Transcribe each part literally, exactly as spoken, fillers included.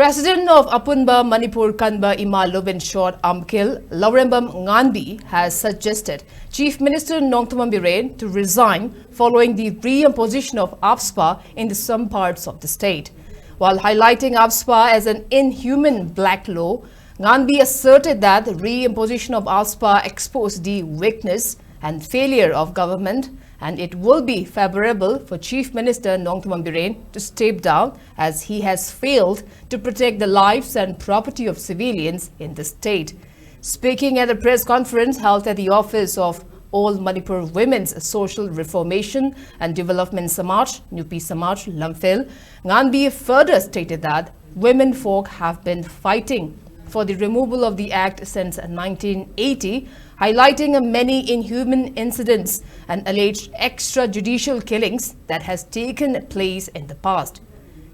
President of Apunba Manipur Kanba Ima Lubin Short Amkil, Laurembam Nganbi, has suggested Chief Minister Nongthombam Biren to resign following the reimposition of AFSPA in the some parts of the state. While highlighting AFSPA as an inhuman black law, Nganbi asserted that the reimposition of AFSPA exposed the weakness and failure of government, and it will be favorable for Chief Minister Nongthombam Biren to step down as he has failed to protect the lives and property of civilians in the state. Speaking at a press conference held at the office of All Manipur Women's Social Reformation and Development Samaj, Nupi Samaj, Lamphel, Nganbi further stated that women folk have been fighting for the removal of the act since nineteen eighty, highlighting many inhuman incidents and alleged extrajudicial killings that has taken place in the past.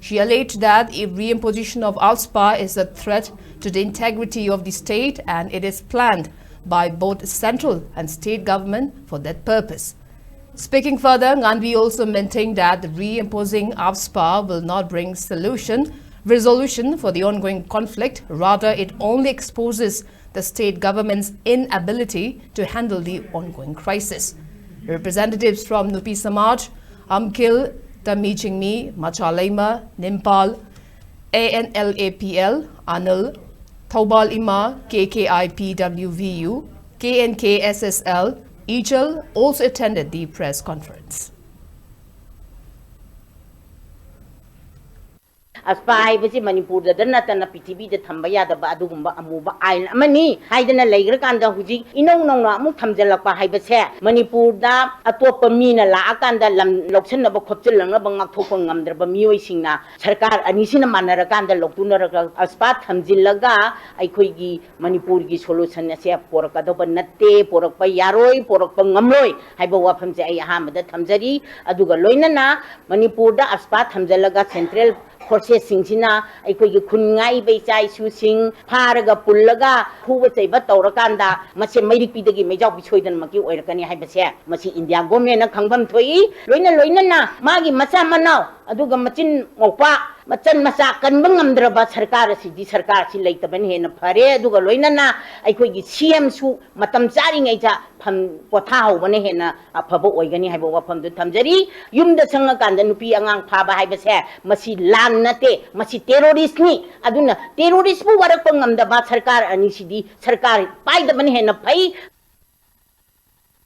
She alleged that a reimposition of AFSPA is a threat to the integrity of the state, and it is planned by both central and state government for that purpose. Speaking further, Nganbi also maintained that reimposing AFSPA will not bring solution, resolution for the ongoing conflict. Rather, it only exposes the state government's inability to handle the ongoing crisis. Representatives from Nupi Samaj, Amkil, Tami Chingmi, Machaleima, Nimpal, A N L A P L, ANIL, Thoubal Ima, K K I P W V U, K N K S S L, Ichal also attended the press conference. ꯑꯁꯄꯥ ꯍꯥꯏꯕꯁꯤ ꯃꯅꯤꯄꯨꯔꯗꯗ ꯅꯠꯇꯅ ꯄ꯭ꯔꯤꯊꯤꯕꯤꯗ ꯊꯝꯕ ꯌꯥꯗꯕ ꯑꯗꯨꯒꯨꯝꯕ ꯑꯃꯨꯕ ꯑꯥꯏꯟ ꯑꯃꯅꯤ ꯍꯥꯏꯗꯅ ꯂꯩꯈ꯭ꯔꯀꯥꯟꯗ, ꯍꯧꯖꯤꯛ ꯏꯅꯧ ꯅꯧꯅ ꯑꯃꯨꯛ ꯊꯝꯖꯤꯜꯂꯛꯄ ꯍꯥꯏꯕꯁꯦ ꯃꯅꯤꯄꯨꯔꯗ ꯑꯇꯣꯞꯄ ꯃꯤꯅ ꯂꯥꯛꯑꯀꯥꯟꯗ ꯂꯝ ꯂꯧꯁꯤꯟꯅꯕ ꯈꯣꯞꯆꯤꯜꯂꯛꯅꯕ ꯉꯥꯛꯊꯣꯛꯄ ꯉꯝꯗ꯭ꯔꯕ ꯃꯤꯑꯣꯏꯁꯤꯡꯅ ꯁꯔꯀꯥꯔ ꯑꯅꯤꯁꯤꯅ ꯃꯥꯟꯅꯔꯀꯥꯟꯗ ꯂꯧꯇꯨꯅꯔꯒ ꯑꯁꯄꯥ ꯊꯝꯖꯤꯜꯂꯒ ꯑꯩꯈꯣꯏꯒꯤ ꯃꯅꯤꯄꯨꯔꯒꯤ ꯁꯣꯂꯨꯁꯟ ꯑꯁꯦ ꯄꯣꯔꯛꯀꯗꯧꯕ ꯅꯠꯇꯦ, ꯄꯣꯔꯛꯄ ꯌꯥꯔꯣꯏ, ꯄꯣꯔꯛꯄ ꯉꯝꯂꯣꯏ ꯍꯥꯏꯕ ꯋꯥꯐꯝꯁꯦ ꯑꯩ ꯑꯍꯥꯟꯕꯗ ꯊꯝꯖꯔꯤ꯫ ꯑꯗꯨꯒ ꯂꯣꯏꯅꯅ ꯃꯅꯤꯄꯨꯔꯗ ꯑꯁꯄꯥ ꯊꯝꯖꯤꯜꯂꯒ ꯁꯦꯟꯇ꯭ꯔꯦꯜ ꯐꯣꯔꯁꯦꯁꯁꯤꯡꯁꯤꯅ ꯑꯩꯈꯣꯏꯒꯤ ꯈꯨꯟ ꯉꯥꯛꯏꯕ ꯏꯆꯥ ꯏꯁꯨꯁꯤꯡ ꯐꯥꯔꯒ ꯄꯨꯜꯂꯒ ꯐꯨꯕ ꯆꯩꯕ ꯇꯧꯔꯀꯥꯟꯗ ꯃꯁꯦ ꯃꯩꯔꯤꯛꯄꯤꯗꯒꯤ ꯃꯩꯖꯥꯎꯄꯤ ꯁꯣꯏꯗꯅꯃꯛꯀꯤ ꯑꯣꯏꯔꯛꯀꯅꯤ ꯍꯥꯏꯕꯁꯦ ꯃꯁꯤ ꯏꯟꯗꯤꯌꯥ ꯒꯣꯔꯃꯦꯟꯅ ꯈꯪꯐꯝ ꯊꯣꯛꯏ꯫ ꯂꯣꯏꯅ ꯂꯣꯏꯅꯅ ꯃꯥꯒꯤ ꯃꯆꯥ ꯃꯅꯥꯎ ꯑꯗꯨꯒ ꯃꯆꯤꯟ ꯃꯧꯄꯥ ꯃꯆꯟ ꯃꯆꯥ ꯀꯟꯕ ꯉꯝꯗ꯭ꯔꯕ ꯁꯔꯀꯥꯔ ꯑꯁꯤꯗꯤ ꯁꯔꯀꯥꯔ ꯑꯁꯤ ꯂꯩꯇꯕꯅ ꯍꯦꯟꯅ ꯐꯔꯦ꯫ ꯑꯗꯨꯒ ꯂꯣꯏꯅꯅ ꯑꯩꯈꯣꯏꯒꯤ ꯁꯤ ꯑꯦꯝꯁꯨ ꯃꯇꯝ ꯆꯥꯔꯤꯉꯩꯗ ꯐꯝ ꯄꯣꯊꯥꯍꯧꯕꯅ ꯍꯦꯟꯅ ꯑꯐꯕ ꯑꯣꯏꯒꯅꯤ ꯍꯥꯏꯕ ꯋꯥꯐꯝꯗꯨ ꯊꯝꯖꯔꯤ꯫ ꯌꯨꯝꯗ ꯆꯪꯉꯀꯥꯟꯗ ꯅꯨꯄꯤ ꯑꯉꯥꯡ ꯐꯥꯕ ꯍꯥꯏꯕꯁꯦ ꯃꯁꯤ ꯂꯥꯟ ꯅꯠꯇꯦ, ꯃꯁꯤ ꯇꯦꯔꯣꯔꯤꯁ꯭ꯠꯅꯤ꯫ ꯑꯗꯨꯅ ꯇꯦꯔꯣꯔꯤꯁ꯭ꯠꯄꯨ ꯋꯥꯔꯛꯄ ꯉꯝꯗꯕ ꯁꯔꯀꯥꯔ ꯑꯅꯤꯁꯤꯗꯤ ꯁꯔꯀꯥꯔ ꯄꯥꯏꯗꯕꯅ ꯍꯦꯟꯅ ꯐꯩ꯫